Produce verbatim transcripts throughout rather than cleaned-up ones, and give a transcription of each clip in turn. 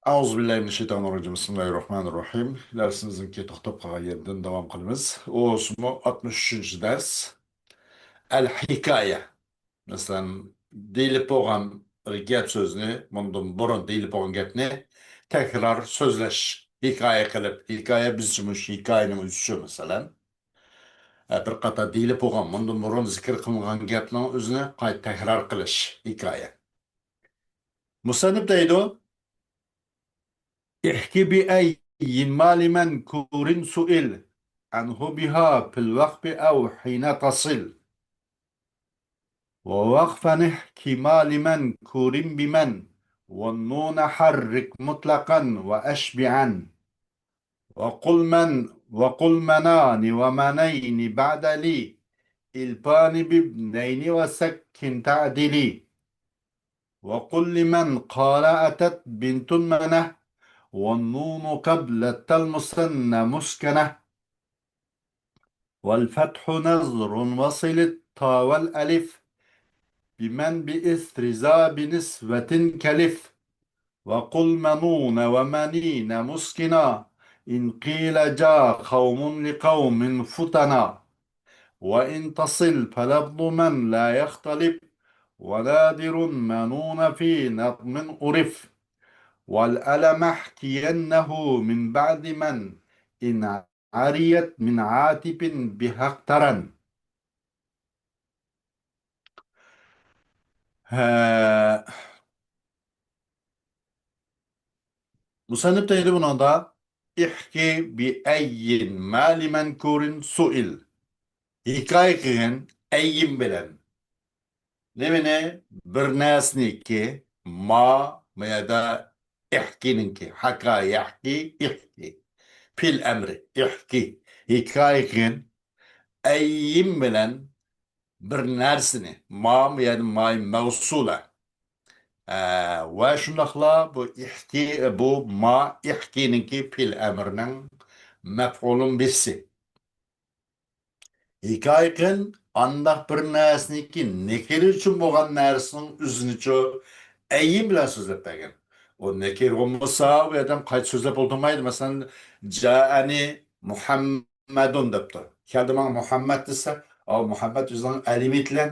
أعوذ بالله من الشيطان الرجيم. بسم الله الرحمن الرحيم. دەرسىمىزنىڭكى توختاپ قالغان يېرىدىن داۋام قىلىمىز. ئۇ شۇمۇ ئاتمىش ئۈچىنچى دەرس. ئەل ھېكايە. مەسىلەن، دېيىلىپ بولغان بىر گەپ سۆزنى، مۇندىن بۇرۇن دېيىلىپ بولغان گەپنى تەكرار سۆزلەش، ھېكايە قىلىپ، ھېكايە بىزچە مۇشۇ ھېكايىنىڭ ئۆزىچۇ، مەسىلەن. ئە، بىر قاتار دېيىلىپ بولغان، مۇندىن بۇرۇن زىكىر قىلىنغان گەپنىڭ ئۆزىنى قايتا تەكرار قىلىش، ھېكايە. مۇسەننىپ دەيدۇ، احك بأي ما لمن كور سئل عنه بها في الوقف أو حين تصل. ووقفا احك ما لمن كور بمن، والنون حرك مطلقا وأشبعا. وقل من، وقل منان ومنين بعد لي، إلفان بابنين وسكن تعدلي. وقل لمن قال أتت بنت منه، والنون قبل التاء المثنى مسكنة. والفتح نذر وصل التاء والألف، بمن بإثر ذا بنسوة كلف. وقل منون ومنين مسكنا، إن قيل جا قوم لقوم فتنا. وإن تصل فلفظ من لا يختلف، ونادر منون في نظم عرف. والألم احكينه من بعد من، إن عريت من عاطف بها اقترن. ھە. مۇسەننىپ دەيدۇ بۇنىڭدا، احك بأي ما لمن كور سئل. ھېكايە قىلغىن، ئەييىم بىلەن. نېمىنى؟ بىر نەرسىنىكى، ما، ما يەردە ئىھكىنىڭكى، ھاكا يەھكى، ئىھكى. پېئىل ئەمرى، ئىھكى. ھېكايە قىلغىن، ئەييىم بىلەن بىر نەرسىنى، ما، يەنى ماي مەۋسۇلە. ئە، ۋە شۇنداقلا بۇ ئىھكى، بۇ ما ئىھكىنىڭكى پېئىل ئەمرىنىڭ مەپئۇلۇن بىھسى. ھېكايە قىلغىن، ئانداق بىر نەرسىنىڭكى نەكىرە ئۈچۈن بولغان نەرسىنىڭ ئۆزىنىچۇ ئەييىم بىلەن سۆزلەپ بەرگىن. ئۇ نەكىرە بولمىسا، ئۇ ئادەم قايتا سۆزلەپ ئولتۇرمايدۇ. مەسىلەن، جائەنى مۇھەممەدۇن دەپتۇ. كەلدى ماڭا مۇھەممەد دېسە، ئاۋۇ مۇھەممەد ئۆزىنىڭ ئەلىمىتى بىلەن،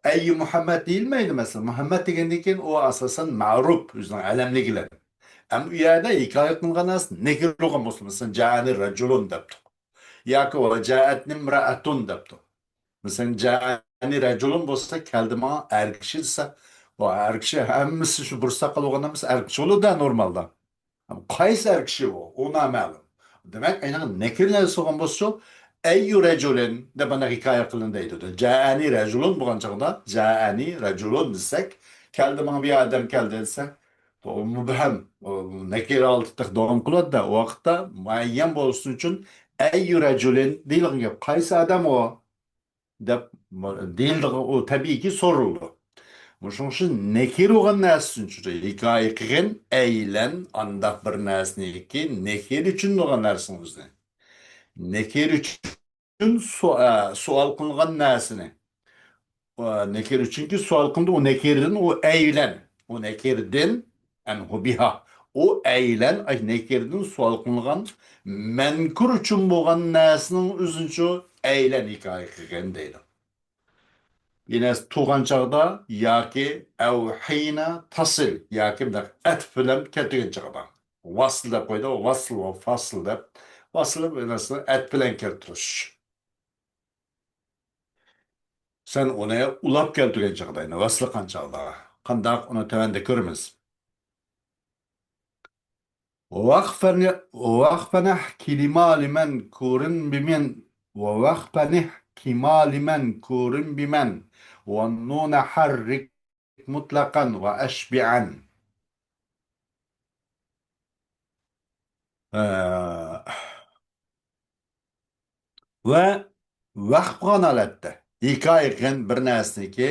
ئەييۇ مۇھەممەد دېيىلمەيدۇ. مەسىلەن، مۇھەممەد دېگەندىن كېيىن ئۇ ئاساسەن مەرۇپ، ئۆزىنىڭ ئەلەملىكى بىلەن. ئەمما ئۇ يەردە ھېكايە قىلىنغان نەرسە نەكىرە بولغان بولسا، مەسىلەن، جائەنى رەجۇلۇن دەپتۇ. ياكى ۋە جائەتنى ئىمرائەتۇن دەپتۇ. مەسىلەن، جائەنى رەجۇلۇن بولسا، كەلدى ماڭا ئەر كىشى دېسە، ئۇ ئەر كىشى ھەممىسى شۇ بىر ساقال بولغان ئەمەس، ئەر كىشى بولىدۇ نورمالدا. قايسى ئەر كىشى ئۇ؟ ئۇ نامەلۇم. دېمەك، ئەينى نەكىرە نەرسە بولغان بولسىچۇ، ئەييۇ رەجۇلىن دەپ مانا ھېكايە قىلىن دەيدۇ. جائەنى رەجۇلۇن بولغان چاغدا، جائەنى رەجۇلۇن دېسەك، كەلدى ماڭا بىر ئادەم كەلدى دېسە، ئۇ مۇبھەم، ئۇ نەكىرە ھالىتىدە داۋام قىلىۋاتىدۇ. ئۇ ۋاقىتتا مۇئەييەن بولۇشى ئۈچۈن ئەييۇ رەجۇلىن دېيىلغان گەپ. قايسى ئادەم ئۇ؟ دەپ دېيىلىدىغان، ئۇ تەبىئىيكى سورىلىدۇ. مۇشۇنىڭ ئۈچۈن نەكىرە بولغان نەرسە ئۈچۈن ھېكايە قىلغىن، ئەيلەن ئانداق بىر نەرسىنىكى نەكىرە ئۈچۈن بولغان نەرسىنىڭ ئۆزىنى. نەكىرە ئۈچۈن سو-، ئە، سوئال قىلىنغان نەرسىنى. ئە، نەكىرە ئۈچۈنكى سوئال قىلىندى، ئۇ نەكىرىدىن، ئۇ ئەيلەن. ئۇ نەكىرىدىن، ئەنھۇ بىھا. ئۇ ئەيلەن، ئاي، نەكىرىدىن سوئال قىلىنغان مەنكۇر ئۈچۈن بولغان نەرسىنىڭ ئۆزىنىچۇ ئەيلەن ھېكايە قىلغىن دەيدۇ. يەنە تۇغان چاغدا ياكى ئەۋ ھىينە تاسىل ياكى مۇنداق ئەتىپ بىلەن كەلتۈرگەن چاغدا. ۋاسىل دەپ قويدى، ۋاسىل ۋە فاسىل دەپ. ۋاسىل دەپ ئەتىپ بىلەن كەلتۈرۈش. سەن ئۇنى ئۇلاپ كەلتۈرگەن چاغدا، يەنى ۋاسىل قىلغان چاغدا. قانداق؟ ئۇنى تۆۋەندە كۆرىمىز. وقفا، وقفا احكِ لما لمن كور بمن، ووقفا احكِ ما لمن كور بمن، والنون حرك مطلقا وأشبعا. ئە، ۋە ۋەقىپ قىلغان ھالەتتە ھېكايە قىلغىن بىر نەرسىنىڭكى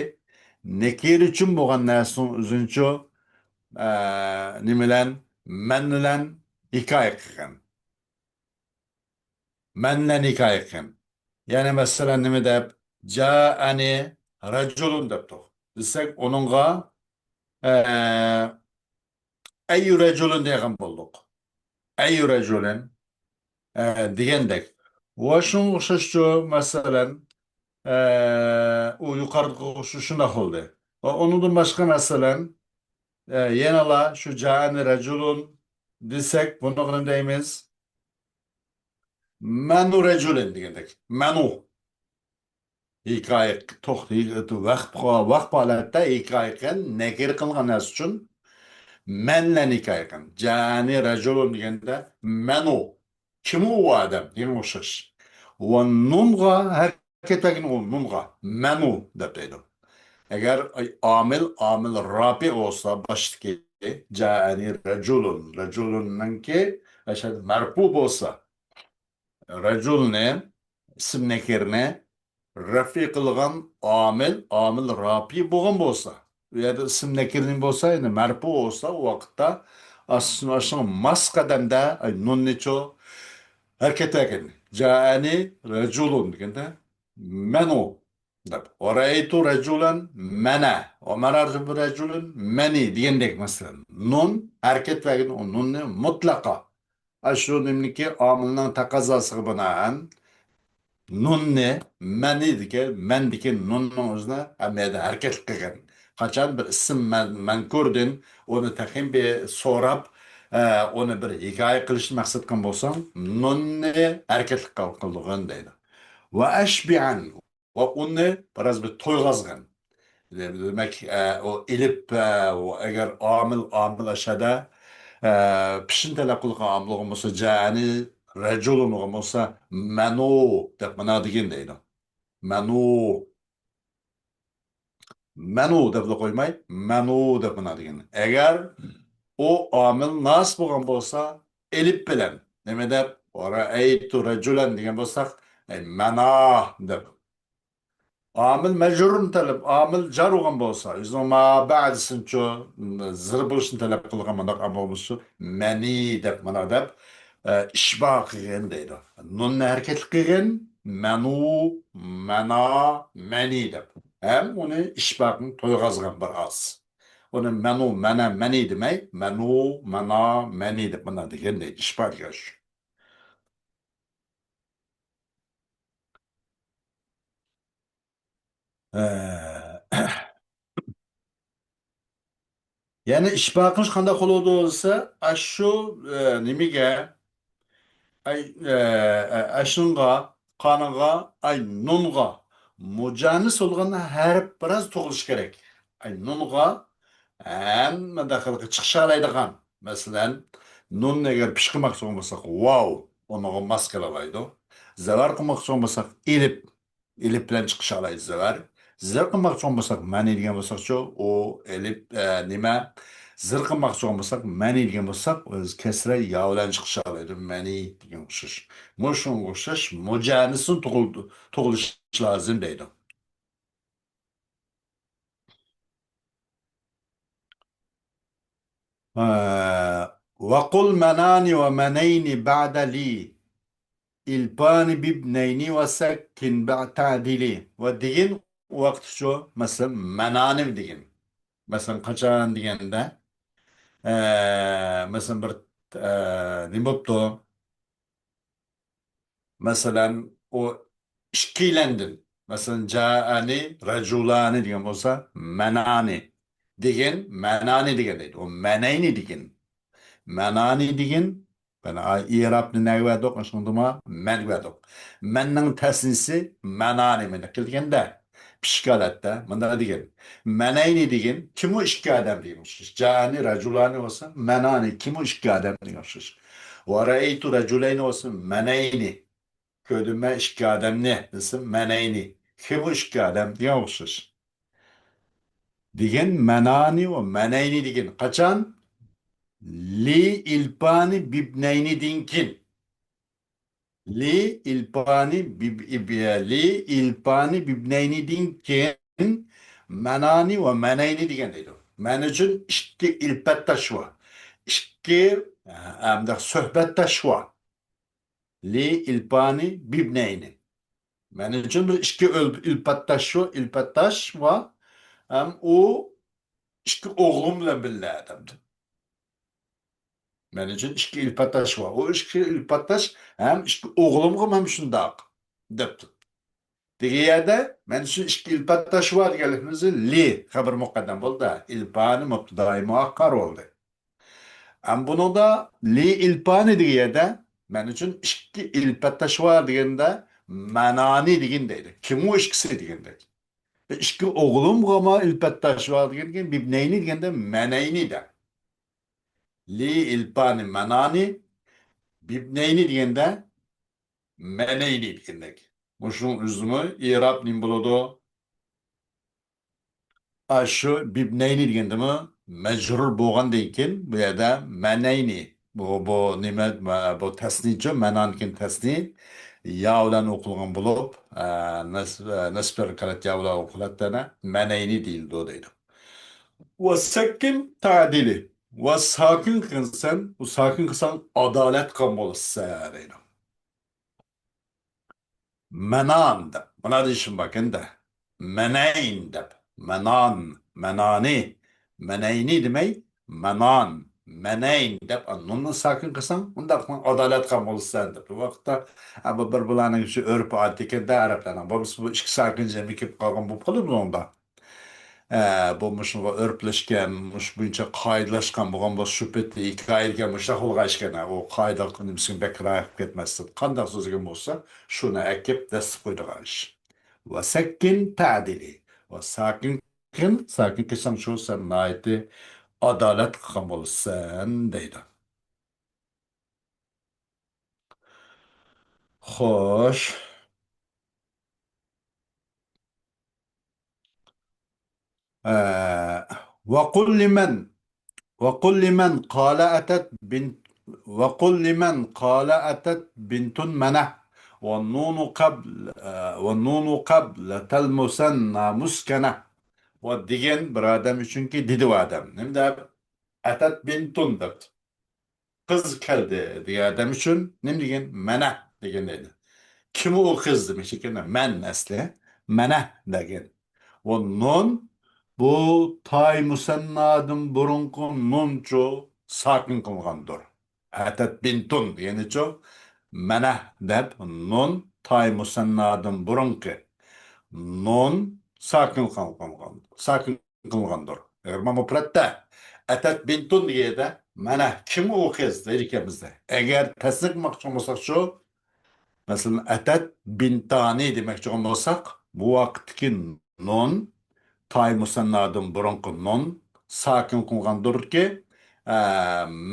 نەكىرە ئۈچۈن بولغان نەرسىنىڭ ئۆزىنىچۇ، ئە، نېمە بىلەن؟ مەن بىلەن ھېكايە قىلغىن. مەن بىلەن ھېكايە قىلغىن. يەنى مەسىلەن نېمە دەپ؟ جائەنى رەجۇلۇن دەپتۇ. دېسەك ئۇنىڭغا، ئە، ئەييۇ رەجۇلۇن دېگەن بولدۇق. ئەييۇ رەجۇلۇن، ئە، دېگەندەك. ۋە شۇنىڭغا ئوخشاشچۇ، مەسىلەن، ئە، ئۇ يۇقىرىقىغا ئوخشاش شۇنداق بولدى. ۋە ئۇنىڭدىن باشقا، مەسىلەن، ئە، يەنىلا شۇ جائەنى رەجۇلۇن دېسەك، بۇنىڭغا نېمە دەيمىز؟ مەنۇ رەجۇلۇن دېگەندەك. مەنۇ. ھېكايە، توختى، ۋەقىپ، ۋەقىپ ھالەتتە ھېكايە قىلغان، نەكىر قىلغان نەرسە ئۈچۈن مەن بىلەن ھېكايە قىلغان. جائەنى رەجۇلۇن دېگەندە مەنۇ. كىم ئۇ ئادەم؟ دېگەن ئوخشاش. ۋە نۇنغا ھەرىكەت بەرگەن ئۇ نۇنغا. مەنۇ دەپ دەيدۇ. ئەگەر ئامىل، ئامىل رافىئ بولسا باشتىكى، جائەنى رەجۇلۇن، رەجۇلۇننىڭكى ئەشەد مەرپۇ بولسا، رەجۇلنى، ئىسىم نەكىرنى رەفئ قىلغان ئامىل، ئامىل رافىئ بولغان بولسا، ئۇ يەردە ئىسىم نەكىرنى بولسا، يەنى مەرپۇ بولسا، ئۇ ۋاقىتتا ئاس-، ئاشۇنىڭ ماس قەدەمدە، ئاي، نۇننىچۇ ھەرىكەت بەرگەن. جائەنى رەجۇلۇن دېگەندە، مەنۇ دەپ. ۋە رەئەيتۇ رەجۇلەن مەنە. ۋە مەرەرتۇ بىرەجۇلىن مەنى دېگەندەك، مەسىلەن. نۇن ھەرىكەت بەرگەن ئۇ نۇننى مۇتلەقا. ئاشۇ نېمىنىڭكى ئامىلنىڭ تەقەززاسىغا بىنائەن نۇننى مەنىدىكى، مەندىكى نۇننىڭ ئۆزىنى ھەممە يەردە ھەرىكەتلىك قىلغان. قاچان بىر ئىسىم مەن-، مەنكۇردىن ئۇنى تېخىمۇ بىر سوراپ، ئە، ئۇنى بىر ھېكايە قىلىشنى مەقسەت قىلغان بولساڭ، نۇننى ھەرىكەتلىك قىل-، قىلغىن دەيدۇ. ۋە ئەشبىئەن، ۋە ئۇنى بىراز بىر تويغازغىن. دېمەك، ئە، ئۇ ئېلىپ، ئە، ئۇ ئەگەر ئامىل، ئامىل ئەشەدە، ئە، پىشىنى تەلەپ قىلغان ئامىل بولغان بولسا، جائەنى رەجۇلۇن بولغان بولسا، مەنۇ دەپ مانا دېگىن دەيدۇ. مەنۇ. مەنۇ دەپلا قويماي، مەنۇ دەپ مانا دېگىن. ئەگەر ئۇ ئامىل ناسىب بولغان بولسا، ئېلىپ بىلەن، نېمە دەپ، ۋە رەئەيتۇ رەجۇلەن دېگەن بولساق، ئەي، مەنا دەپ. ئامىل مەجرۇرنى تەلەپ، ئامىل جار بولغان بولسا، ئۆزىنىڭ ما بەدىسىنىچۇ، زىر بولۇشنى تەلەپ قىلغان مۇنداق ئامىل بولسا، مەنى دەپ، مانا دەپ، ئە، ئىشبا قىلغىن دەيدۇ. نۇننى ھەرىكەتلىك قىلغىن، مەنۇ، مەنا، مەنى دەپ. ھەم ئۇنى ئىشبا قىلغىن، تويغازغىن بىر ئاز. ئۇنى مەنۇ، مەنە، مەنى دېمەي، مەنۇ، مەنا، مەنى دەپ مانا دېگەن دەيدۇ. ئىشبا دېگەن شۇ. ئە، يەنى ئىشبا قىلىش قانداق بولىدۇ دېسە، ئاشۇ، ئە، نېمىگە، ئاي، ئە، ئە، ئاشۇنىڭغا، قانىغا، ئاي، نۇنغا مۇجانىس بولغان ھەرپ بىراز تۇغۇلۇشى كېرەك. ئاي، نۇنغا ھەممە داخىلغا چىقىشالايدىغان. مەسىلەن، نۇننى ئەگەر پىش قىلماقچى بولمىساق، ۋاۋ، ئۇنىڭغا ماس كېلەلەيدۇ. زەۋەر قىلماقچى بولمىساق، ئېلىپ. ئېلىپ بىلەن چىقىشالايدۇ زەۋەر. زىر قىلماقچى بولمىساق، مەنى دېگەن بولساقچۇ، ئۇ ئېلىپ، ئە، نېمە؟ زىر قىلماقچى بولمىساق، مەنى دېگەن بولساق، ئۆزى كەسرە يا بىلەن چىقىشالايدۇ. مەنى دېگەن ئوخشاش. مۇشۇنىڭغا ئوخشاش مۇجانىسىنى تۇغۇل-، تۇغۇلۇش لازىم دەيدۇ. ھە، ۋەقۇل مەنانى ۋە مەنەينى بەدە لى، ئىلپانى بىبنەينى ۋە سەككىن بەتەدىلى. ۋە دېگىن ۋاقىتچۇ، مەسىلەن، مەنانى دېگىن. مەسىلەن، قاچان دېگەندە، ئە، مەسىلەن، بىر، ئە، نېمە بوپتۇ؟ مەسىلەن، ئۇ ئىككىيلەندىن، مەسىلەن، جائەنى رەجۇلانى دېگەن بولسا، مەنانى دېگىن، مەنانى دېگەن دەيدۇ. ئۇ مەنەينى دېگىن. مەنانى دېگىن، مانا ئېرابنى نەگە بەردۇق؟ شۇندىما مەنگە بەردۇق. مەننىڭ تەسنىسى مەنانى، مەن قىلگەندە. پىشىك ھالەتتە مۇنداق دېگەن. مەنەينى دېگىن، كىمۇ ئىككى ئادەم دېگەن ئوخشاش. جائەنى رەجۇلانى بولسا، مەنانى، كىمۇ ئىككى ئادەم دېگەن ئوخشاش. ۋە رەئەيتۇ رەجۇلەينى بولسا، مەنەينى. كۆردۈم مەن ئىككى ئادەمنى دېسە، مەنەينى. كىمۇ ئىككى ئادەم دېگەن ئوخشاش. دېگەن مەنانى ۋە مەنەينى دېگەن. قاچان؟ لى ئىلپانى بىبنەينىدىن كېيىن. لى ئىلپانى بىب-، ئىب-، لى ئىلپانى بىبنەينىدىن كېيىن مەنانى ۋە مەنەينى دېگەن دەيدۇ. مەن ئۈچۈن ئىككى ئىلپەتداش بار. ئىككى، ئە، ئەمدى سۆھبەتداش بار. لى ئىلپانى بىبنەينى. مەن ئۈچۈن بىر ئىككى ئۆل-، ئىلپەتداش شۇ، ئىلپەتداش بار. ھەم ئۇ ئىككى ئوغلۇم بىلەن بىللە ئادەمدە. مەن ئۈچۈن ئىككى ئىلپەت تاش بار. ئۇ ئىككى ئىلپەت تاش ھەم ئىككى ئوغلۇمغا ھەم شۇنداق دەپتۇ. دېگەن يەردە مەن ئۈچۈن ئىككى ئىلپەت تاش بار دېگەنلىكىمىزدە لى خەبەر مۇقەددەم بولدى. ئىلپانى مۇبتىدائى مۇئەخخەر بولدى. ئەم بۇنىڭدا لى ئىلپانى دېگەن يەردە مەن ئۈچۈن ئىككى ئىلپەت تاش بار دېگەندە مەنانى دېگەن دەيدۇ. كىم ئۇ ئىككىسى دېگەندەك. ئىككى ئوغلۇمغىمۇ ئىلپەت تاش بار دېگەندىكىن بىبنەينى دېگەندە مەنەينى دە. لى ئىلپانى مەنانى، بىبنەينى دېگەندە مەنەينى دېگەندەك. مۇشۇنىڭ ئۆزىمۇ ئىراب نېمە بولىدۇ؟ ئاشۇ بىبنەينى دېگەندىمۇ مەجرۇر بولغاندىن كېيىن بۇ يەردە مەنەينى. بۇ، بۇ نېمە؟ بۇ تەسنىچۇ، مەنانكىن تەسنى. يا بىلەن ئوقۇلغان بولۇپ، ئە، نەس-، ئە، نەسبەر قىلات يا بىلەن ئوقۇلات دەنە مەنەينى دېيىلىدۇ دەيدۇ. ۋە سەككىن تەدىلى. ۋە ساكىن قىلسەن، ئۇ ساكىن قىلساڭ ئادالەت قىلغان بولىسەن دەيدۇ. مەنان دەپ، مانا دېيىشىم باركەندە. مەنەين دەپ، مەنان، مەنانى، مەنەينى دېمەي، مەنان، مەنەين دەپ، نۇننى ساكىن قىلساڭ، ئۇنداق ئادالەت قىلغان بولىسەن دەپ. بۇ ۋاقىتتا، ئە، بۇ بىر بۇلارنىڭ شۇ ئۆرپى ئادىتى ئىكەندە ئەرەبلەرنىڭ. بولمىسا بۇ ئىككى ساكىن جەمئىي كېلىپ قالغان بولۇپ قالىدۇ بۇنىڭدا. ئە، بۇ مۇشۇنىڭغا ئۆرپلەشكەن، مۇشۇ بويىچە قائىدىلەشكەن بولغان بولسا، شۇ پېتى ھېكايە دېگەن مۇشۇنداق بولغان ئىكەن. ئۇ قائىدە نېمىسىنى بەك رايىپ كەتمەستىن، قانداق سۆزلىگەن بولسا، شۇنى ئەكىپ دەسسىپ قويىدىغان ئىش. ۋە سەككىن تەدىلى. ۋە ساكىن قىلساڭ، ساكىن قىلساڭ شۇ، سەن ناھايىتى ئادالەت قىلغان بولىسەن، دەيدۇ. خوش. ئە، وقل لمن، وقل لمن قال أتت بنت، وقل لمن قال أتت بنت منة، والنون قبل، ئە، والنون قبل تاء المثنى مسكنة. ۋە دېگىن بىر ئادەم ئۈچۈنكى دېدى ئۇ ئادەم. نېمە دەپ؟ ئەتەت بىنتۇن دەپتۇ. قىز كەلدى دېگەن ئادەم ئۈچۈن نېمە دېگەن؟ مەنە دېگەن دەيدۇ. كىم ئۇ قىز دېمەكچى ئىكەن، مەن ئەسلى. مەنە دېگەن. ئۇ نۇن، بۇ تاي مۇسەننادىن بۇرۇنقى نۇنچۇ ساكىن قىلىنغاندۇر. ئەتەت بىنتۇن دېگىنىچۇ؟ مەنە دەپ نۇن تاي مۇسەننادىن بۇرۇنقى نۇن ساكىن قىلىنغان، ساكىن قىلىنغاندۇر. ئەگەر مانا مۇپرەتتە ئەتەت بىنتۇن دېگەندە، مانا كىم ئۇ قىز دەيدىكەنمىز. ئەگەر تەسنىيە قىلماقچى بولساقچۇ، مەسىلەن، ئەتەت بىنتانى دېمەكچى بولساق، بۇ ۋاقىتتىكى نۇن، تاي مۇسەننادىن بۇرۇنقى نۇن ساكىن قىلغاندۇركى، ئە،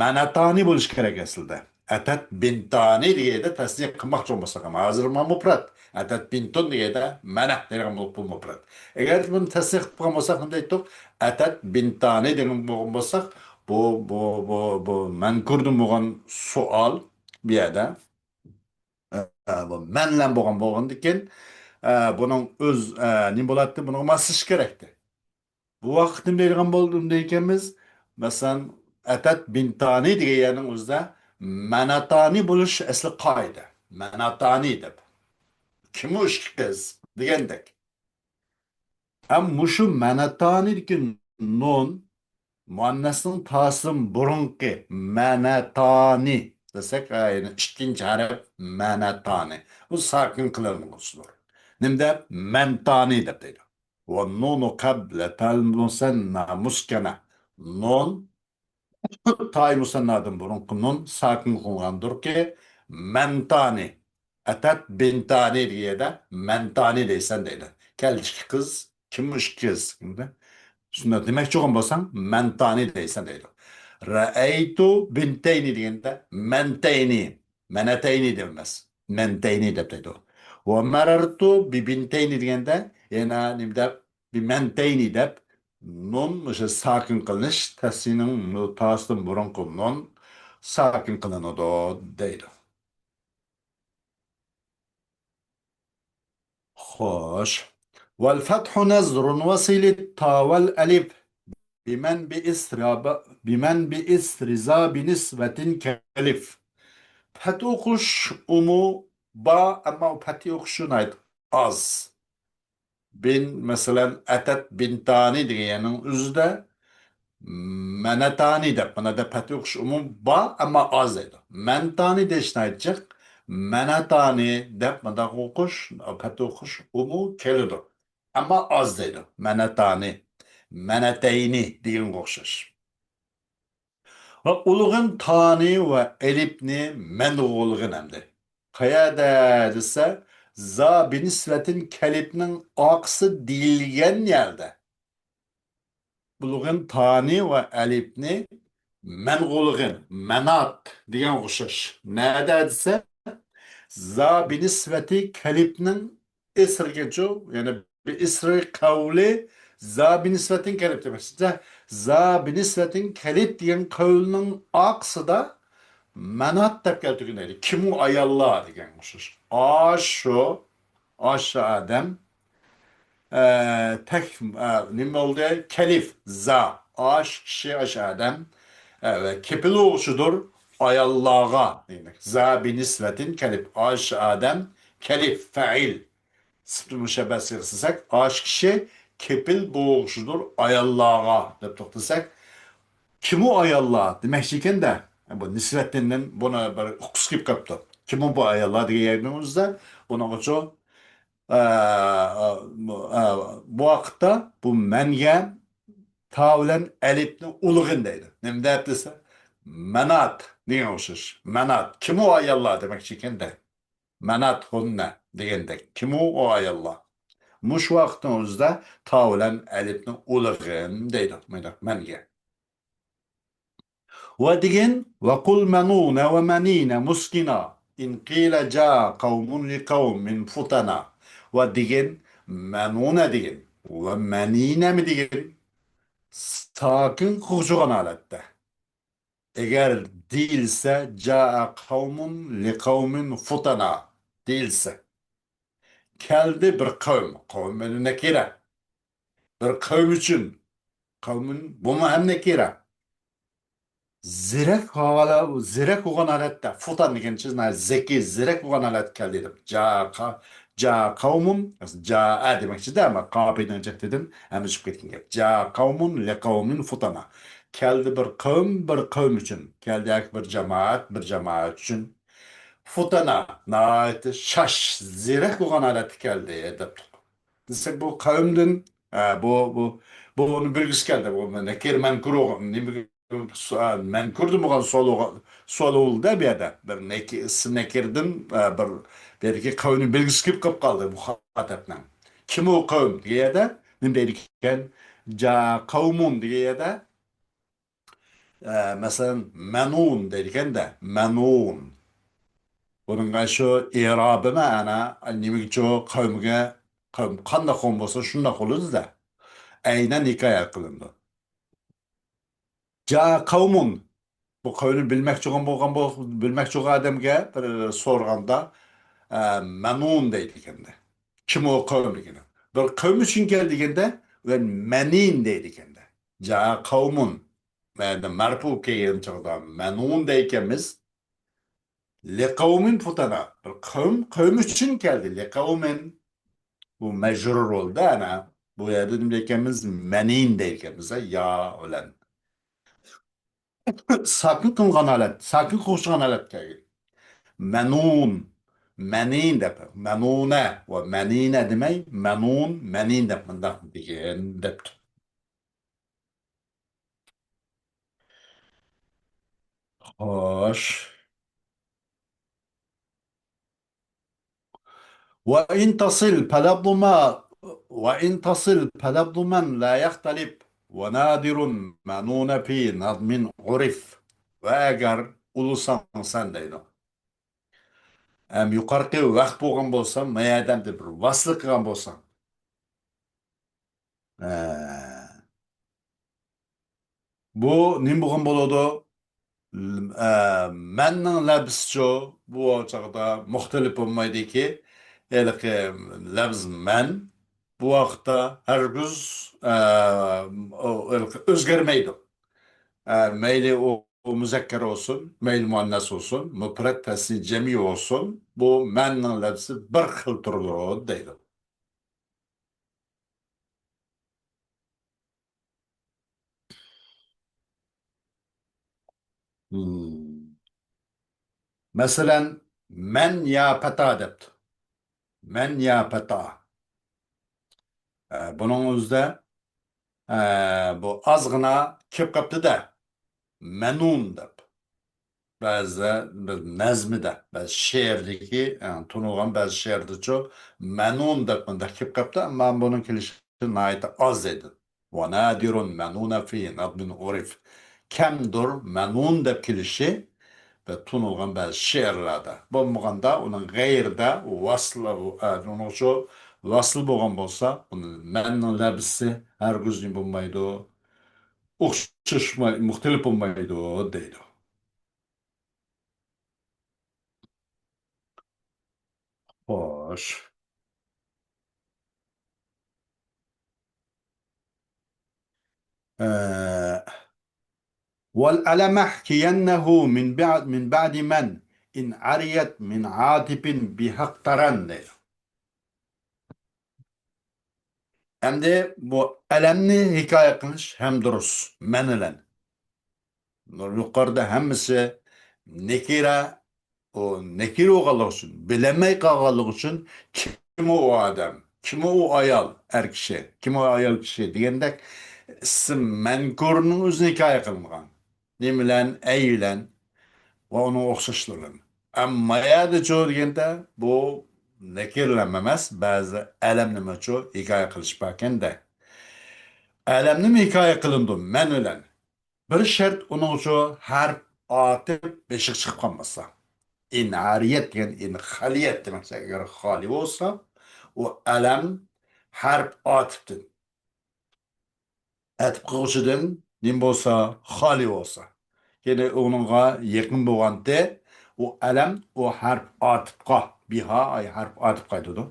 مەنەتانى بولۇشى كېرەك ئەسلىدە. ئەتەت بىنتانى دېگەندە تەسنىيە قىلماقچى بولمىساق ھەم، ھازىر مانا مۇپرەت. ئەتەت بىنتۇن دېگەندە مەنە دېگەن بولۇپ بۇ مۇپرەت. ئەگەر بۇنى تەسنىيە قىلىپ قالغان بولساق، نېمە دەيتتۇق؟ ئەتەت بىنتانى دېگەن بولغان بولساق، بۇ، بۇ، بۇ، بۇ مەنكۇردىن بولغان سوئال بۇ يەردە، ئە، بۇ مەن بىلەن بولغان بولغاندىكىن، ئە، بۇنىڭ ئۆز، ئە، نېمە بولاتتى؟ بۇنىڭغا ماسلىشىش كېرەكتى. بۇ ۋاقىت نېمە دەيدىغان بولدۇم دەيكەنمىز؟ مەسىلەن، ئەتەت بىنتانى دېگەن يەرنىڭ ئۆزىدە مەنەتانى بولۇش ئەسلى قائىدە. مەنەتانى دەپ. كىم ئۇ ئىككى قىز دېگەندەك. ھەم مۇشۇ مەنەتانىدىكى نۇن مۇئەننەسنىڭ تاسىدىن بۇرۇنقى مەنەتانى دېسەك، ئە، يەنى ئىككىنچى ھەرپ مەنەتانى. بۇ ساكىن قىلىنغۇچىدۇر. نېمە دەپ؟ مەنتانى دەپ دەيدۇ. ۋە نۇنۇ قەبلە تەل مۇسەننا مۇسكەنە. نۇن، تاي مۇسەننادىن بۇرۇنقى نۇن ساكىن قىلىنغاندۇركى، مەنتانى. ئەتەت بىنتانى دېگەندە، مەنتانى دەيسەن دەيدۇ. كەلدى ئىككى قىز، كىم ئىككى قىز؟ شۇنداق دېمەكچى بولغان بولساڭ، مەنتانى دەيسەن دەيدۇ. رەئەيتۇ بىنتەينى دېگەندە، مەنتەينى، مەنەتەينى دەپ ئەمەس، مەنتەينى دەپ دەيدۇ. ۋە مەرەرتۇ بىبىنتەينى دېگەندە، يەنە نېمە دەپ، بىمەنتەينى دەپ، نۇن مۇشۇ ساكىن قىلىنىش، تەسنىيەنىڭ تاسىدىن بۇرۇنقى نۇن ساكىن قىلىنىدۇ دەيدۇ. خوش. والفتح نذر وصل التاء والألف بمن بإثر ب-، بمن بإثر ذا بنسبة كلف. پەتھ ئوقۇش ئۇمۇ بار، ئەمما ئۇ پەتھ ئوقۇشى ناھايىتى ئاز. بىن، مەسىلەن، ئەتەت بىنتانى دېگەن يەرنىڭ ئۆزىدە مەنەتانى دەپ، مانا دەپ پەتھا ئوقۇش ئۇمۇ بار، ئەمما ئاز دەيدۇ. مەنتانى دېيىش ناھايىتى جىق. مەنەتانى دەپ مۇنداق ئوقۇش، پەتھا ئوقۇش ئۇمۇ كېلىدۇ. ئەمما ئاز دەيدۇ. مەنەتانى، مەنەتەينى دېگەنگە ئوخشاش. ۋە ئۇلغىن تانى ۋە ئەلىپنى مەنغۇلغىن ئەمدى. قەيەردە دېسە، زا بىنىسۋەتىن كەلىپنىڭ ئارقىسى دېيىلگەن يەردە. ئۇلغىن تانى ۋە ئەلىپنى مەنغۇلغىن، مەنات دېگەن ئوخشاش. نەدە دېسە، زا بىنىسۋەتى كەلىپنىڭ ئېسىرگىچۇ، يەنى بىئېسىرى قەۋلى زا بىنىسۋەتىن كەلىپ دېمەكچى. زا بىنىسۋەتىن كەلىپ دېگەن قەۋلنىڭ ئارقىسىدا مەنات دەپ كەلتۈرگەن ئىدى. كىمۇ ئاياللار دېگەن ئوخشاش. ئاشۇ، ئاشۇ ئادەم، ئە، تەك، ئە، نېمە بولدى؟ كەلىپ، زا، ئاشۇ كىشى، ئاشۇ ئادەم، ئە، ۋە كېپىل بولغۇچىدۇر ئاياللارغا. زا بىنىسۋەتىن كەلىپ، ئاشۇ ئادەم، كەلىپ، فەئىل. سۈپىتى مۇشەببەھ سىيغىسى دېسەك، ئاشۇ كىشى كېپىل بولغۇچىدۇر ئاياللارغا دەپ توختىساق، كىمۇ ئاياللار دېمەكچى ئىكەن-دە. بۇ نىسۋەتىندىن بۇنى بىر ئۇققۇسى كېلىپ قاپتۇ. كىمۇ بۇ ئاياللار دېگەن گەپنىڭ ئۆزىدە، بۇنىڭغىچۇ، ئە، ئە، بۇ ۋاقىتتا بۇ مەنگە تا بىلەن ئەلىپنى ئۇلىغىن دەيدۇ. نېمە دەپ دېسە، مەنات دېگەن ئوخشاش. مەنات، كىمۇ ئاياللار دېمەكچى ئىكەن-دە. مەنات ھۇننە دېگەندەك. كىمۇ ئۇ ئاياللار؟ مۇشۇ ۋاقىتنىڭ ئۆزىدە تا بىلەن ئەلىپنى ئۇلىغىن دەيدۇ. مۇنداق مەنگە. ۋە دېگىن، ۋە قۇل مەنۇنە ۋە مەنىنە مۇسكىنا. ئىن قىلە جا قەۋمۇن لىقەۋمىن فۇتەنا. ۋە دېگىن، مەنۇنە دېگىن. ۋە مەنىنەمۇ دېگىن. ساكىن قوغجىغان ھالەتتە. ئەگەر دېيىلسە، جاء قەۋمۇن لىقەۋمىن فۇتەنا دېيىلسە، كەلدى بىر قەۋم، قەۋم ئەمدى نەكىرە، بىر قەۋم ئۈچۈن، قەۋمۇن بۇمۇ ھەم نەكىرە. زېرەك ھاۋالە، زېرەك بولغان ھالەتتە، فۇتان دېگەن سۆز ناھايىتى زېكىي، زېرەك بولغان ھالەتتە كەلدى دەپ. جاء قە-، جاء قەۋمۇن، جاء دېمەكچىدە، ئەمما قاپىينىڭ جەھىتىدىن ھەممە چىقىپ كەتكەن گەپ. جاء قەۋمۇن لىقەۋمىن فۇتەنا. كەلدى بىر قەۋم، بىر قەۋم ئۈچۈن. كەلدى ياكى بىر جامائەت، بىر جامائەت ئۈچۈن. فۇتەنا، ناھايىتى شاش، زېرەك بولغان ھالەتتە كەلدى، دەپتۇق. دېسەك، بۇ قەۋمدىن، ئە، بۇ، بۇ، بۇ ئۇنى بىلگۈسى كەلدى. بۇ نەكىر مەنكۇر بولغان، نېمىگە، سو-، ئە، مەنكۇردىن بولغان سوئال بولغان، سوئال بولدى بۇ يەردە. بىر نەكى-، ئىسىم نەكىردىن، ئە، بىر، بۇ يەردىكى قەۋمنى بىلگۈسى كېلىپ قاپ قالدى مۇخاتەپنىڭ. كىم ئۇ قەۋم دېگەن يەردە نېمە دەيدىكەن؟ جا قەۋمۇن دېگەن يەردە، ئە، مەسىلەن، مەنۇن دەيدىكەن-دە، مەنۇن. بۇنىڭغا شۇ ئېرابىمۇ ئەنە نېمىگىچۇ قەۋمگە، قەۋم قانداق قەۋم بولسا شۇنداق بولىدۇ-دە. ئەينەن ھېكايە قىلىنىدۇ. جا قەۋمۇن. بۇ قەۋمنى بىلمەكچى بولغان، بولغان، بىلمەكچى بولغان ئادەمگە بىر سورىغاندا، ئە، مەنۇن دەيدىكەن-دە. كىم ئۇ قەۋم دېگەندە. بىر قەۋم ئۈچۈن كەل دېگەندە، ئۇلار مەنىن دەيدىكەن-دە. جا قەۋمۇن. مەنە مەرپۇ كەلگەن چاغدا مەنۇن دەيكەنمىز. لىقەۋمىن فۇتەنا. بىر قەۋم، قەۋم ئۈچۈن كەلدى. لىقەۋمىن. بۇ مەجرۇر بولدى، ئەنە. بۇ يەردە نېمە دەيكەنمىز؟ مەنىن دەيكەنمىز، يا بىلەن. ساكىن قىلغان ھالەت، ساكىن قوشۇلغان ھالەتكە كەلگەن. مەنۇن، مەنىن دەپ، مەنۇنە ۋە مەنىنە دېمەي، مەنۇن، مەنىن دەپ مۇنداق دېگىن دەپتۇ. خوش. وإن تصل فلفظ ما، وإن تصل فلفظ من لا يختلف، ونادر منون في نظم عرف. ۋە ئەگەر ئۇلىساڭ سەن دەيدۇ. ھەم يۇقىرىقى ۋەخ بولغان بولسا، مەيەدەن بىر ۋەسلى قىلغان بولساڭ. ئە، بۇ نېمە بولغان بولىدۇ؟ ئە، مەننىڭ لەپزىچۇ، بۇ چاغدا مۇختەلىپ بولمايدىكى، ھېلىقى لەپز مەن بۇ ۋاقىتتا ھەرگىز، ئە، ئۆزگەرمەيدۇ. ئە، مەيلى ئۇ مۇزەككەر بولسۇن، مەيلى مۇئەننەس بولسۇن، مۇپرەد، تەسنىيە، جەمئىي بولسۇن، بۇ مەننىڭ لەپزى بىر خىل تۇرىدۇ دەيدۇ. مم. مەسىلەن، مەن يا پەتا دەپتۇ. مەن يا پەتا. ئە، بۇنىڭ ئۆزىدە، ئە، بۇ ئازغىنا كېلىپ قاپتۇ-دە. مەنۇن دەپ. بەزىدە بىر نەزمىدە، بەزى شېئىردىكى، ئە، تونۇلغان بەزى شېئىردىچۇ مەنۇن دەپ مۇنداق كېلىپ قاپتۇ، ئەمما بۇنىڭ كېلىشى ناھايىتى ئاز ئىدى. ونادر منون في نظم عرف. كەمدۇر مەنۇن دەپ كېلىشى بە تونۇلغان بەزى شېئىرلاردا. بولمىغاندا ئۇنىڭ غەيرىدە ۋاسلى، ئە، ئۇنىڭچۇ ۋاسلى بولغان بولسا، ئۇنى مەننىڭ لەبزىسى ھەرگىز نېمە بولمايدۇ، ئوخشاشماي، مۇختەلىپ بولمايدۇ دەيدۇ. خوش. ئە، والألم احكينه من بعد، من بعد من إن عريت من عاطف بها اقترن دەيدۇ. ئەمدى بۇ ئەلەمنى ھېكايە قىلىش ھەم دۇرۇس، مەن بىلەن. يۇقىرىدا ھەممىسى نەكىرە، ئۇ نەكىرە بولغانلىقى ئۈچۈن، بىلەلمەي قالغانلىقى ئۈچۈن، كىم ئۇ ئادەم، كىم ئۇ ئايال، ئەر كىشى، كىم ئۇ ئايال كىشى دېگەندەك ئىسىم مەنكۇرنىڭ ئۆزىنى ھېكايە قىلمىغان. نېمە بىلەن؟ ئەي بىلەن ۋە ئۇنىڭ ئوخشاشلىرى بىلەن. ئەمما يەردىچۇ دېگەندە، بۇ نەكىرىلەرمۇ ئەمەس، بەزى ئەلەمنىمۇچۇ ھېكايە قىلىش باركەن-دە. ئەلەمنىمۇ ھېكايە قىلىنىدۇ مەن بىلەن. بىر شەرت ئۇنىڭچۇ ھەرپ ئاتىپ بېشىغا چىقىپ قالمىسا. ئىن ئارىيەت دېگەن ئىن خالىيەت دېمەكچى. ئەگەر خالىي بولسا، ئۇ ئەلەم ھەرپ ئاتىپتىن ئەتىپ قىلغۇچىدىن نېمە بولسا، خالىي بولسا. يەنى ئۇنىڭغا يېقىن بولغانتى، ئۇ ئەلەم، ئۇ ھەرپ ئاتىپقا، بىھا، ئاي، ھەرپ ئاتىپقا ئېيتىدۇ.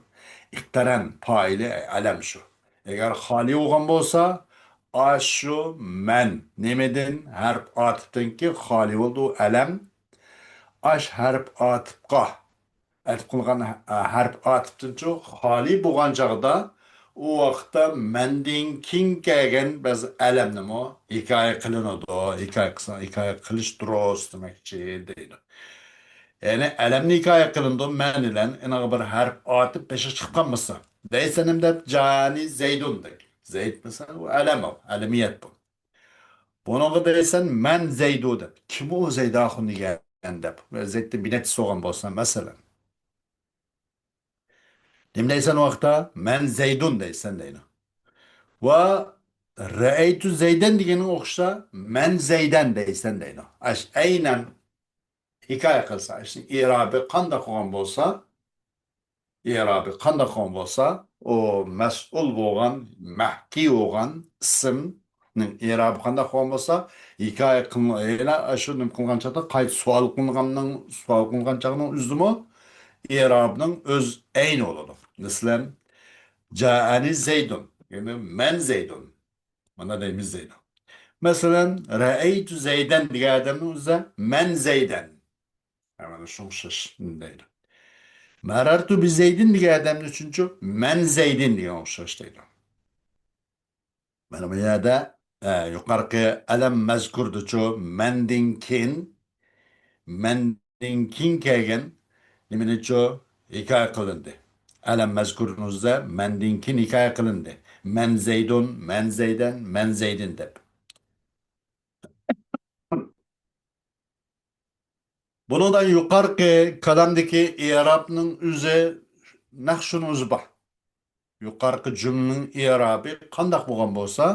ئىقتەرەن، پائىلى، ئەي، ئەلەم شۇ. ئەگەر خالىي بولغان بولسا، ئاشۇ مەن نېمىدىن، ھەرپ ئاتىپتىنكى خالىي بولدى ئۇ ئەلەم. ئاش ھەرپ ئاتىپقا ئەتىپ قىلغان ھە-، ھەرپ ئاتىپتىنچۇ خالىي بولغان چاغدا، ئۇ ۋاقىتتا مەندىن كېيىن كەلگەن بەزى ئەلەمنىمۇ ھېكايە قىلىنىدۇ. ھېكايە قىلسا، ھېكايە قىلىش دۇرۇس دېمەكچى دەيدۇ. يەنى ئەلەمنى ھېكايە قىلىنىدۇ، مەن بىلەن ئېنىغا بىر ھەرپ ئاتىپ بېشى چىقىپ قالمىسا. دەيسەن نېمە دەپ؟ جانى زەيدۇن دەك. زەيد دېسەڭ، ئۇ ئەلەم ئۇ، ئەلەمىيەت بۇ. بۇنىڭغا دەيسەن، مەن زەيدۇ دەپ. كىم ئۇ زەيد ئاخۇن دېگەن دەپ. زەيدتىن بىر نەچچىسى بولغان بولسا، مەسىلەن. نېمە دەيسەن ئۇ ۋاقىتتا؟ مەن زەيدۇن دەيسەن دەيدۇ. ۋە رەئەيتۇ زەيدەن دېگىنىڭ ئوخشىسا، مەن زەيدەن دەيسەن دەيدۇ. ئاش ئەينەن ھېكايە قىلسا، ئىشنىڭ ئېرابى قانداق بولغان بولسا، ئېرابى قانداق بولغان بولسا، ئۇ مەسئۇل بولغان، مەھكى بولغان ئىسىمنىڭ ئېرابى قانداق بولغان بولسا، ھېكايە قىلىن-، يەنە شۇ نېمە قىلغان چاغدا، قايتا سوئال قىلىنغاننىڭ، سوئال قىلىنغان چاغنىڭ ئۆزىدىمۇ ئېرابنىڭ ئۆز ئەينى بولىدۇ. مەسىلەن، جائەنى زەيدۇن، يەنى مەن زەيدۇن. مانا دەيمىز زەيدۇن. مەسىلەن، رەئەيتۇ زەيدەن دېگەن ئادەمنىڭ ئۆزى مەن زەيدەن. ھە، مانا شۇ ئوخشاش دەيدۇ. مەرەرتۇ بىزەيدىن دېگەن ئادەمنى ئۈچۈنچۇ مەن زەيدىن دېگەن ئوخشاش دەيدۇ. مانا بۇ يەردە، ئە، يۇقارقى ئەلەم مەزكۇردىچۇ مەندىن كېيىن، مەندىن كېيىن كەلگەن نېمىنىچۇ ھېكايە قىلىندى. ئەلەم مەزكۇرنىڭ ئۆزىدە مەندىن كېيىن ھېكايە قىلىندى. مەن زەيدۇن، مەن زەيدەن، مەن زەيدىن دەپ. بۇنىڭدا يۇقارقى كالامدىكى ئېرابنىڭ ئۆزى نەق شۇنىڭ ئۆزى بار. يۇقارقى جۈملىنىڭ ئېرابى قانداق بولغان بولسا،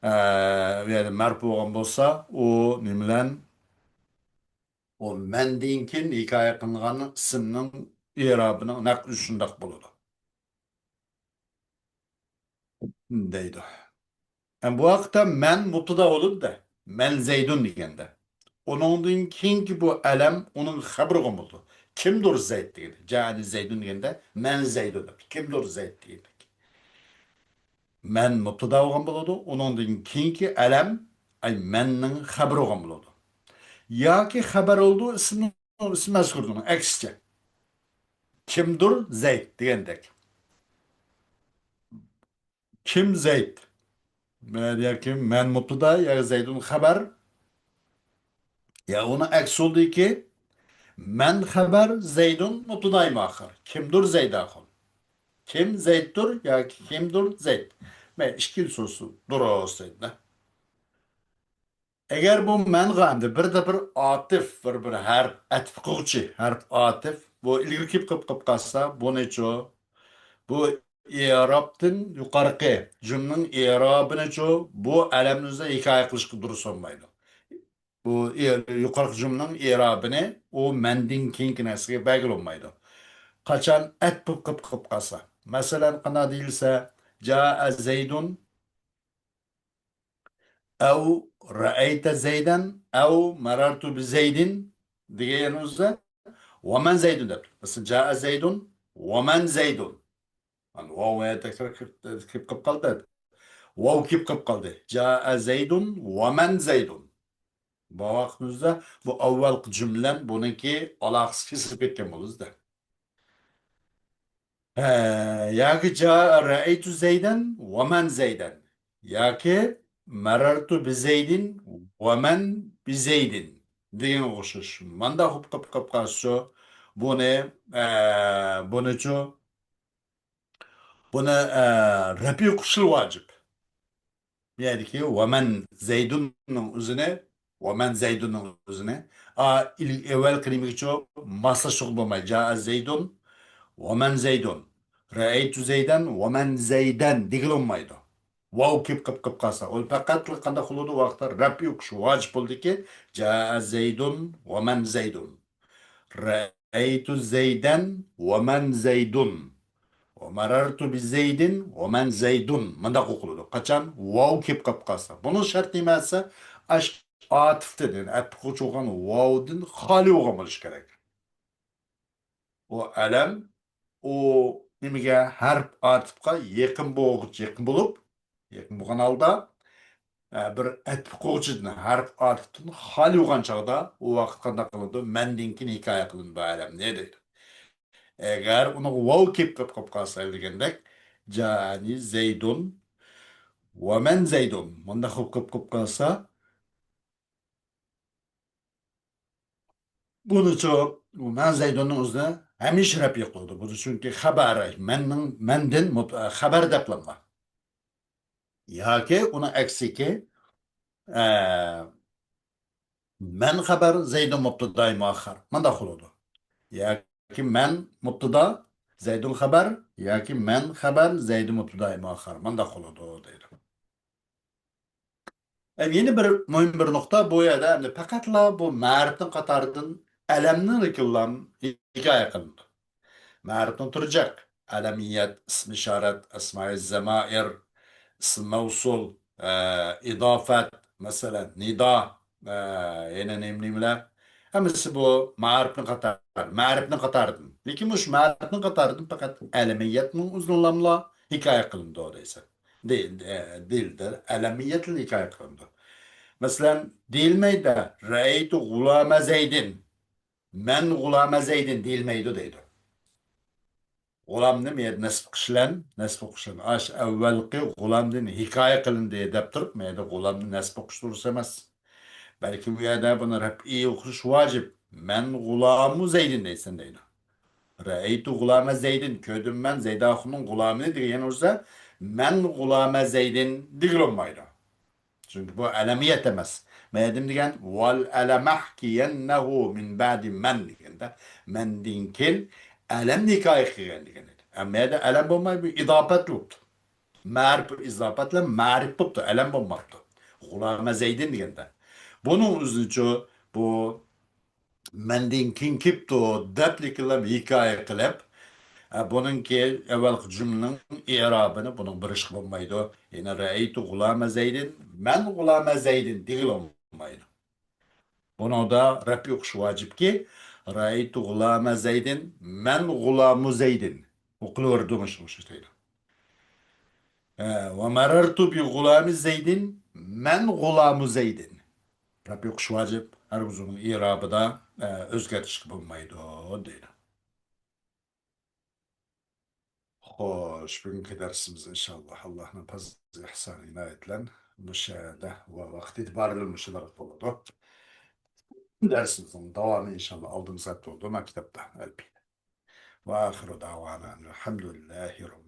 ئە، يەنى مەرپۇ بولغان بولسا، ئۇ نېمە بىلەن؟ ئۇ مەندىن كېيىن ھېكايە قىلىنغان ئىسىمنىڭ ئېرابىنىڭ نەق ئۆزى شۇنداق بولىدۇ. دەيدۇ. ئە، بۇ ھەقتە مەن مۇبتىدا بولىدۇ-دە. مەن زەيدۇن دېگەندە. ئۇنىڭدىن كېيىنكى بۇ ئەلەم ئۇنىڭ خەبىرى بولىدۇ. كىمدۇر زەيد دېگەندە. جائەنى زەيدۇن دېگەندە، مەن زەيدۇن دەپ. كىمدۇر زەيد دېگەندەك. مەن مۇبتىدا بولغان بولىدۇ. ئۇنىڭدىن كېيىنكى ئەلەم، ئەي، مەننىڭ خەبىرى بولغان بولىدۇ. ياكى خەبەر بولىدۇ، ئىسمى، ئىسمى مەزكۇردۇر، ئەكسىچە. كىمدۇر زەيد دېگەندەك. كىم زەيد؟ مەن ياكى مەن مۇبتىدا ياكى زەيدۇن خەبەر. يا ئۇنىڭ ئەكسى بولىدۇكى، مەن خەبەر، زەيدۇن مۇبتىدائى مۇئەخخەر. كىمدۇر زەيد ئاخۇن. كىم زەيدتۇر ياكى كىمدۇر زەيد. مەن ئىككىنچى سۆزى دۇرۇس دەيدۇ. ئەگەر بۇ مەنغا ئەمدى بىردە بىر ئاتىف، بىر، بىر ھەرپ ئەتىپ قىلغۇچى، ھەرپ ئاتىپ، بۇ ئىلگىرى كېلىپ قىلىپ قىلىپ قالسا، بۇنىچۇ؟ بۇ ئېرابتىن يۇقارقى جۈملىنىڭ ئېرابىنىچۇ؟ بۇ ئەلەمنى ئۆزى ھېكايە قىلىشقا دۇرۇس بولمايدۇ. بۇ ئېر-، يۇقارقى جۈملىنىڭ ئېرابىنى ئۇ مەندىن كېيىنكى نەرسىگە بەرگىلى بولمايدۇ. قاچان ئەتىپ قىلىپ قىلىپ قالسا. مەسىلەن، قانداق دېيىلسە، جاء زەيدۇن، ئەۋ رەئەيتە زەيدەن، ئەۋ مەرەرتۇ بى زەيدىن دېگەن يەرنى ئۆزى ۋە مەن زەيدۇن دەپ. مەسىلەن، جاء زەيدۇن ۋە مەن زەيدۇن. مانا ۋاۋ يەنە تەكرار كىرىپ، كىرىپ قالدى. ۋاۋ كىرىپ قالدى. جاء زەيدۇن ۋە مەن زەيدۇن. بۇ ۋاقىتنىڭ ئۆزىدە بۇ ئاۋۋالقى جۈملە بىلەن بۇنىڭكى ئالاقىسى كېسىلىپ كەتكەن بولىدۇ. ھە، ياكى جاء رەئەيتۇ زەيدەن ۋە مەن زەيدەن. ياكى مەرەرتۇ بى زەيدىن ۋە مەن بى زەيدىن دېگەنگە ئوخشاش. مانداق قىلىپ، قىلىپ، قىلىپ قالسا، بۇنى، ئە، بۇنىچۇ؟ بۇنى، ئە، رەپئى قىلىشى ۋاجىپ. بۇ يەردىكى ۋە مەن زەيدۇننىڭ ئۆزىنى، ۋە مەن زەيدۇننىڭ ئۆزىنى، ئا، ئىل-، ئەۋۋەل كەلىمىگىچۇ ماسلاشتۇرغىلى بولمايدۇ. جاء زەيدۇن ۋە مەن زەيدۇن. رەئەيتۇ زەيدەن ۋە مەن زەيدەن دېگىلى بولمايدۇ. ۋاۋ كېلىپ قىلىپ قىلىپ قالسا، ئۇ پەقەتلا قانداق بولىدۇ؟ ۋاقىتتا رەپئى ئوقۇش ۋاجىپ بولىدۇكى، جاء زەيدۇن ۋە مەن زەيدۇن. رەئەيتۇ زەيدەن ۋە مەن زەيدۇن. ۋە مەرەرتۇ بى زەيدىن ۋە مەن زەيدۇن. مۇنداق ئوقۇلىدۇ. قاچان ۋاۋ كېلىپ قاپ قالسا. بۇنىڭ شەرتى نېمە دېسە، ئاش-، ئاتىفتىن، يەنى ئەتىپ قوشۇلغان ۋاۋدىن خالىي بولغان بولۇشى كېرەك. ئۇ ئەلەم، ئۇ نېمىگە، ھەرپ ئاتىپقا يېقىن بولغۇچ-، يېقىن بولۇپ، يېقىن بولغان ھالدا، ئە، بىر ئەتىپ قوشۇلغۇچىدىن، ھەرپ ئاتىپتىن خالىي بولغان چاغدا، ئۇ ۋاقىت قانداق قىلىنىدۇ؟ مەندىن كېيىن ھېكايە قىلىنىدۇ ئەلەمنى دەيدۇ. ئەگەر ئۇنىڭغا ۋاۋ كېلىپ قېلىپ قالسا دېگەندەك، جانى زەيدۇن ۋە مەن زەيدۇن. مۇنداق قىلىپ قېلىپ قالسا، بۇنىچۇ، مەن زەيدۇننىڭ ئۆزىنى ھەمىشە رەپ قىلىدۇ. بۇ چۈنكى خەبەر، مەننىڭ، مەندىن مۇت-، خەبەر دەپلا بار. ياكى ئۇنىڭ ئەكسىكى، ئە، مەن خەبەر، زەيدۇن مۇبتىدائى مۇئەخخەر. مۇنداق بولىدۇ. ياكى مەن مۇبتىدا، زەيدۇن خەبەر، ياكى مەن خەبەر، زەيدۇن مۇبتىدائى مۇئەخخەر. مۇنداق بولىدۇ دەيدۇ. ئەمدى يەنە بىر مۇھىم بىر نۇقتا، بۇ يەردە ئەمدى پەقەتلا بۇ مەرىپنىڭ قاتارىدىن ئەلەمنىڭ ھېكايە قىلىنىدۇ. مەرىپنىڭ تۈرى جىق. ئەلەمىيەت، ئىسمى ئىشارەت، ئەسمائى زەمائىر، ئىسم مەۋسۇل، ئە، ئىداپەت، مەسىلەن، نىدا، ئە، يەنە نېمە، نېمىلەر؟ ھەممىسى بۇ مەرىپنىڭ قاتارى، مەرىپنىڭ قاتارىدىن. لېكىن مۇشۇ مەرىپنىڭ قاتارىدىن پەقەت ئەلەمىيەتنىڭ ئۆزىنىلا ھېكايە قىلىنىدۇ دەيسەن. دېيىلدى، ئەلەمىيەتلا ھېكايە قىلىنىدۇ. مەسىلەن، دېيىلمەيدۇ، رەئەيتۇ غۇلامە زەيدىن. مەن غۇلامە زەيدىن دېيىلمەيدۇ دەيدۇ. غۇلامنى مۇ يەردە نەسب قىلىشلەن، نەسب قىلىشلەن. ئاش ئەۋۋەلقى غۇلامدىن ھېكايە قىلىندى دەپ تۇرۇپ، مۇ يەردە غۇلامنى نەسب قىلىش دۇرۇس ئەمەس. بەلكى بۇ يەردە بۇنى رەپئىي ئوقۇش ۋاجىپ. مەن غۇلامۇ زەيدىن دەيسەن دەيدۇ. رەئەيتۇ غۇلامە زەيدىن، كۆردۈم مەن زەيداخۇننىڭ غۇلامىنى دېگەن يەرنىڭ ئۆزىدە مەن غۇلامە زەيدىن دېگىلى بولمايدۇ. چۈنكى بۇ ئەلەمىيەت ئەمەس. مەيەدىن دېگەن ۋەل ئەلەمەھكىيەننەھۇ مىن بەدى مەن دېگەندە، مەندىن كېيىن ئەلەمنى ھېكايە قىلغىن دېگەن ئىدى. ئەمما يەردە ئەلەم بولماي، بۇ ئىداپەت بوپتۇ. مەرىپ ئىزاپەت بىلەن مەرىپ بوپتۇ، ئەلەم بولماپتۇ. غۇلامە زەيدىن دېگەندە. بۇنىڭ ئۆزىچۇ بۇ مەندىن كېيىن كېپتۇ دەپ لېكىنلا ھېكايە قىلىپ، ئە، بۇنىڭكى ئەۋۋەلقى جۈملىنىڭ ئېرابىنى بۇنىڭ بېرىشقا بولمايدۇ. يەنى رەئەيتۇ غۇلامە زەيدىن، مەن غۇلامە زەيدىن دېگىلى بولمايدۇ. بۇنىڭدا رەپئى ئوقۇش ۋاجىپكى، رەئەيتۇ غۇلامە زەيدىن، مەن غۇلامۇ زەيدىن. ئوقۇلۇۋېرىدۇ مۇشۇ، مۇشۇ دەيدۇ. ئە، ۋە مەرەرتۇ بى غۇلامى زەيدىن، مەن غۇلامۇ زەيدىن. رەپئى ئوقۇش ۋاجىپ، ھەرگىز ئۇنىڭ ئېرابىدا، ئە، ئۆزگەرتىشكە بولمايدۇ، دەيدۇ. خوش، بۈگۈنكى دەرسىمىز ئىنشاللا ئاللانىڭ پەزلى ئېھسانى ئىنايىتى بىلەن مۇشۇ يەردە ۋە ۋاقىت ئېتىبارى بىلەن مۇشۇلار بولىدۇ. دەرسىمىزنىڭ داۋامى ئىنشاللا ئالدىمىزدا تۇرىدۇ مانا كىتابتا، ئەلپىيەدە. وآخر دعوانا أن الحمد لله رب